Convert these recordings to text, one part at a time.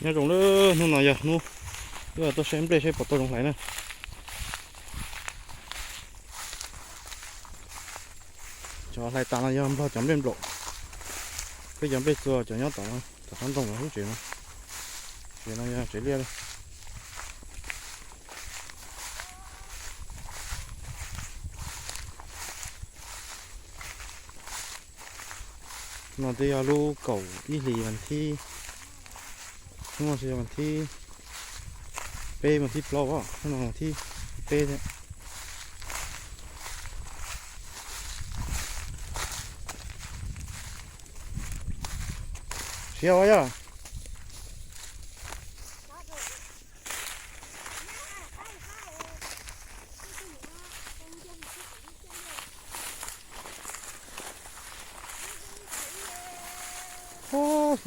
Nyob zoo na, hnub no yog hnub wb tuaj saib nplej saib puas tau zoo hlais na. Cov hlais tas no yog nplog cov nplej nplaum, peb cov nplej txua cov nyob tom, tom qab ntoo lub tsev no. Tsev no yog tsev liaj li. No twb yog lub kaum ib hlis vas thib, hnub no yog vas thib peb, vas thib plaub, hnub no vas thib peb thiab. Siav ua yog.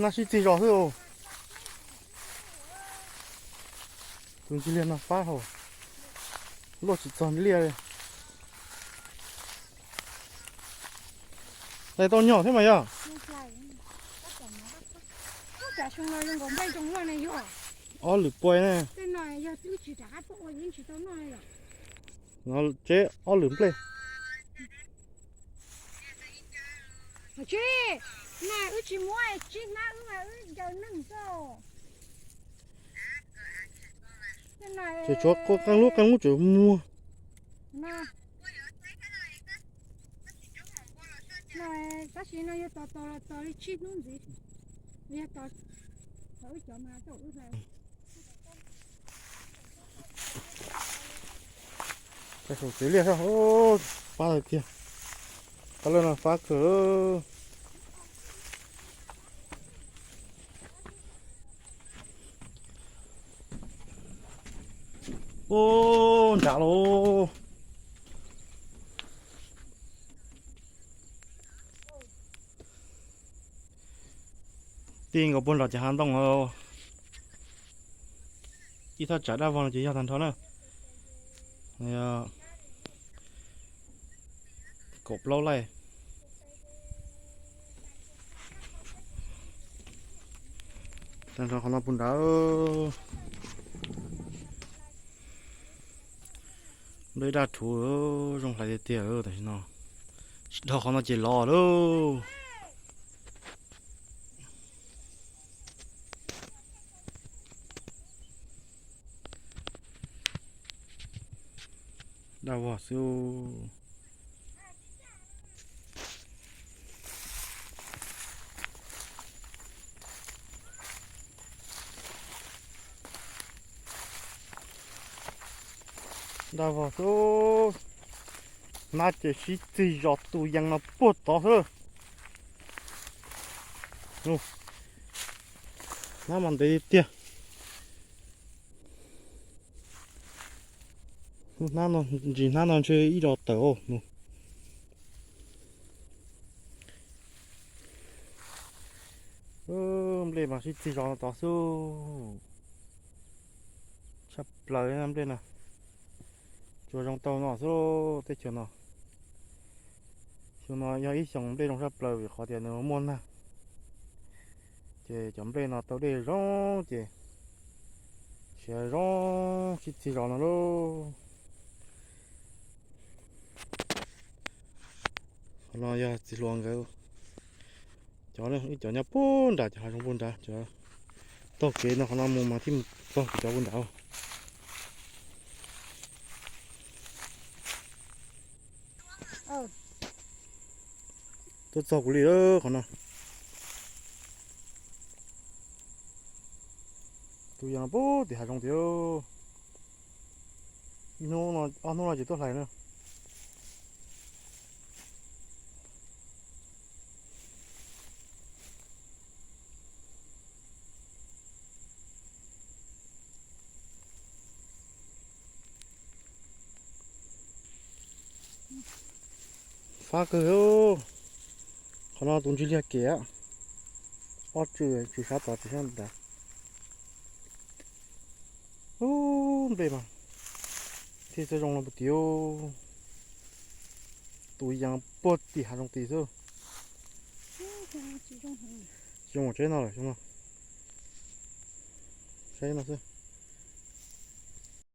Hnab sib txig zos xwb. Tus ntsis liaj no fab hauv, luaj tsis txog liaj li. Hlais tau nyom thiab mas yog. Ob lwm pua ne. Tsev ob lwm nplej. Tseem tshuav qeej lub qeej lub tseem muag. Tab sis no yog tos tos los tos li tsib hnub ntxiv, yog tos wb cov mas tau wb hlais. Tsev liaj, pab tiag, qab lawm no fab kawg. Ub, nram lauj. Ti nkaus puag nram ces hav ntoo. Ib thaj tsam dab vog no ces yog tag nrho na. Kaum plaub laij. Tag nrho qhov no puag nrad. Nplej daj rhuv, zoo hlais tiag tiag tam sim no. Tsis dhau qhov no ces lov lauj. Daj vog xwb. Daj vog xwb. Hnab ces sib txig zos tus yees no puag tod xwb. Hnab mas ntev tiag. Hnab no, ntsis hnab no ntshe ib los tawm. Nplej mas sib txig zos no tod xwb. Tshaj plaws nplej no. Tsuas zoo tau no xwb teb chaws no. Xyoo no yog ib xyoo nplej zoo tshaj plaws vim qhov tias nws muaj nag, ces cov nplej no tau dej zoo ces siav zoo sib txig zos no lauj. Qhov no yog txiv hluas nkawd cov, ib cov nyob puag nrad, cov hav zoov puag nrad, cov taug kev no qhov no mus mas thiaj mus txog kuv cov puag nrad. Tuaj txog kuv li qhov no. Tus yog no puag tim hav zoov tiag. Ib hnub no, ob hnub no ces tuaj hlais na. Fab kawg. Qhov no tus ntsig liag kem. Ob tswm tsis sab tod tsis sab ntawd. Ub, nplej mas thiaj txawj zoo no puag tim. Tus yees puag tim hav zoov tid xwb. Tsis zoo ua tsheb no lawm xyoo no. Saib no xwb.